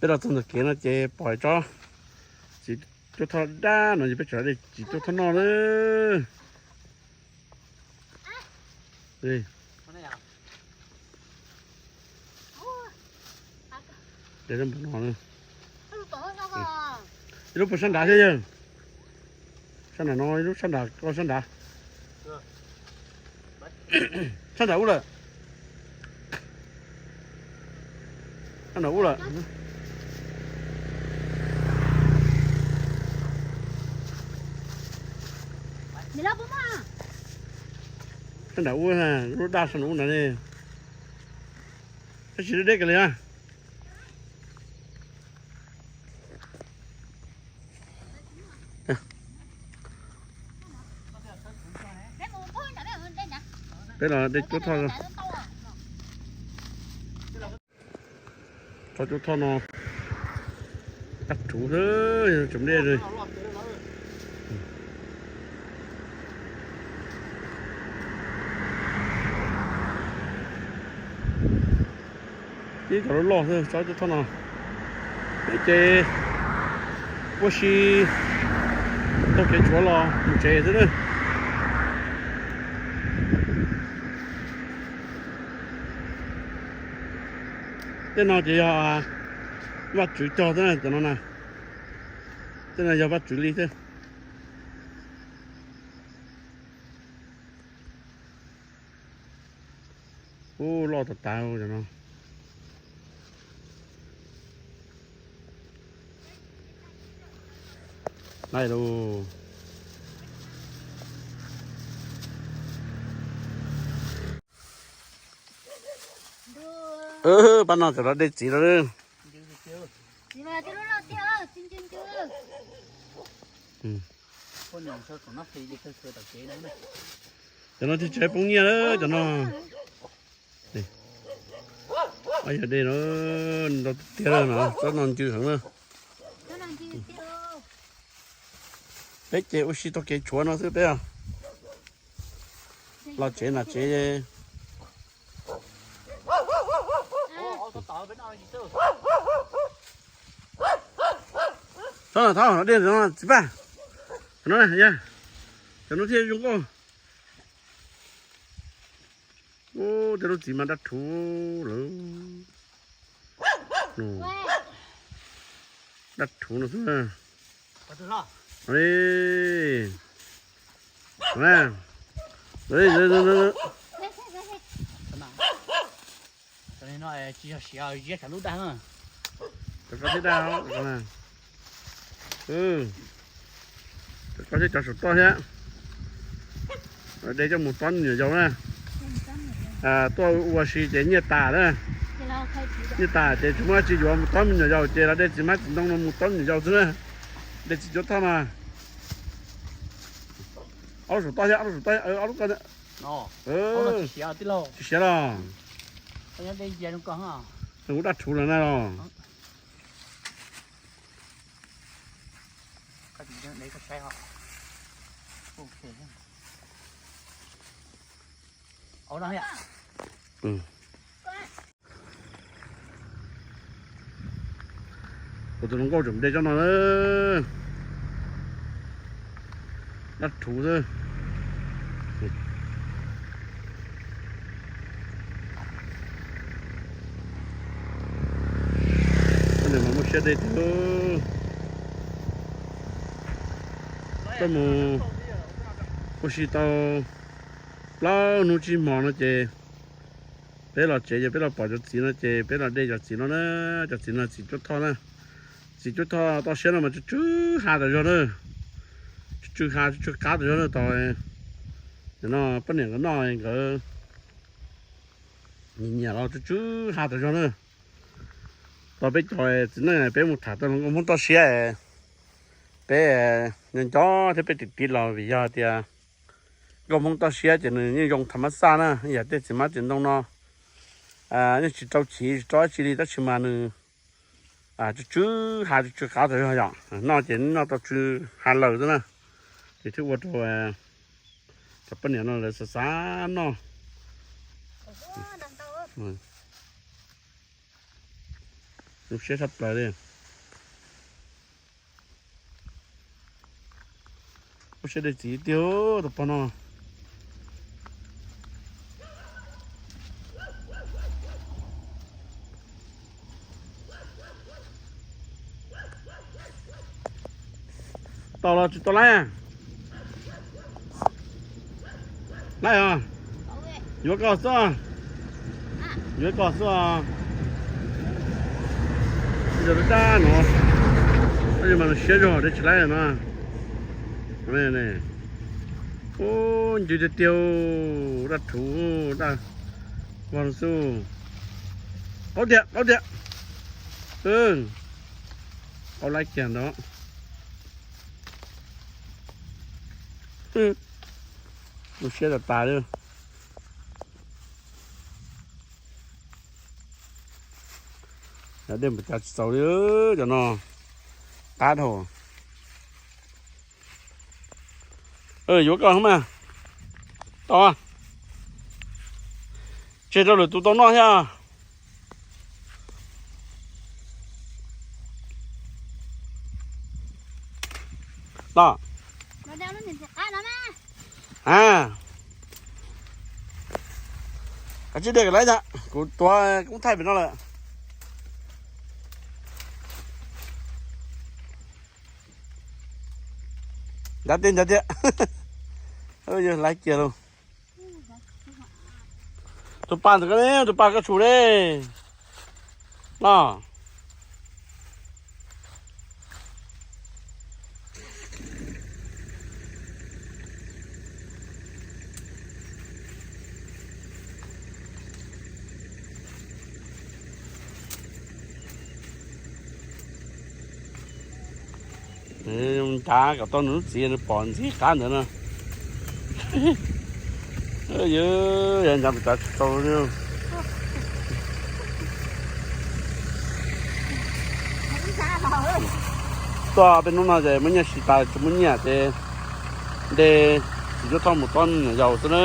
Peb los txog ntawm kev no ces pom tsob txiv cuab thoj dab no ces peb tseem dej txiv cuab thoj noj lawm. Ib lub puag sab nrad thiab yawg. Sab nrad no ib lub sab nrad ko sab nrad. Sab nrad ub lawm. Sab nrad ub lawm. Sab nrad ub, lub daj sab nrad ub nrad ne. Tab sis deb deb kiag li na. Peb los dej cuab thoj. Tsob cuab thoj no dab rhuv xwb, tseem dej li. Ib cov loj loj xwb tsob cuab thoj no. Peb ces ua si taug kev tshuav los mus tsev xwb na. Tej no ces yog Vajtswv cog xwb na cov no na. Tej no yog Vajtswv li xwb. Ub, loj tas tas cov no. Laj lus. Pab no txawm los dej txiv lawm. Cov no thiaj tseem poob nyiaj lawm cov no. Yog dej no ntau tiag tiag no, tsob no ncw heev na. Peb ces ua si taug kev tshuav no xwb peb os. Los tsev na tsev. Txhob thov dej no txiv Paj. Cov no, cov no thiaj zoo nkauj. Ub, tej lub txiv mas dab rhuv lawm. Dab rhuv no xwb. Rau koj thiab dab, rau koj thiab cov saum toj thiab. De coj mus tob me nyuam yaus na. Tuaj ua si ces nyiaj tas na. Nyiaj tas ces tsis muaj dab tsi yuav, mus tob me nyuam yaus ces los de txiv hmab txiv ntoo no mus tob me nyuam yaus xwb na. De txiv cuab thoj mas. Ob lub saum toj thiab, ob lub saum toj, ob lub ko. Tsis siav los? Kuv dab rhuv lawm na los. Kuv tus hluas nkauj tseem de tsob no na. Dab rhuv xwb. Nws mas muaj siab dej tiag. Koj mus ua si tau plaub hnub tsib hmo no ces peb los tsev ces peb los pom cov txiv no ces peb los de cov txiv no na. Cov txiv no txiv cuab thoj na. Txiv cuab thoj toj siab no mas tsw tsw ha tas zog na. Tsw tsw ha tsw tsw qab tas zog na. Tos no poj niam nkawd noj nkawd nyiam nyiam los tsw tsw ha tas zog na. Tos peb cov txiv neej peb mus tham tau nkauj Hmoob toj siab, peb nco nco thiab peb tiv tiv los vim yog tias nkauj Hmoob toj siab ces nws yeej zoo thaum mab xaj na, yam tej txiv hmab txiv ntoo no yeej tsis rau chiv tsis rau dab tsi li tab sis mas nws tsw tsw ha tsw tsw qab tas zog yom. Noj ces noj tau tsw ha lawm xwb na. Ces thiaj ua rau cov poj niam no lawv xav xav noj. Zoo siab tshaj plaws li. Ua siab dej txiv tiag tus pog no. Tau los tsis tau laib? Laib os. Yuav koj xwb. Yuav koj xwb. Ib co dab no, tab sis mas nws siab zog dej tsis laib no. Ub, ncw tiag tiag, daj rhuv, daj vog xwb. Qaub tiag, qaub tiag. Qaub laib kiag ntawd. Zoo siab tas tas li. Dej npaum cas tsis txaus li, cov no qab dhau. Yuav koj mas. Tau, tseg rau lwm tus tau noj thiab. Los, a, kav tsij de kom laib ntag, kuv tuav koob thaij pem no lawm. Ncav tiag, ncav tiag. Yog laib kiag lauj. Tus pas ntawm koj ne, tus pas koj tshum ne. No. Ncav kom tau nws lub txiv nws pom ntxiv qab ntawd no. Yog, yog ncav npaum cas tsis tau li. Tuaj peb hnub no ces muaj nyiaj siv tas tsis muaj nyiaj ces de txiv cuab thoj mus tob me nyuam yaus xwb na.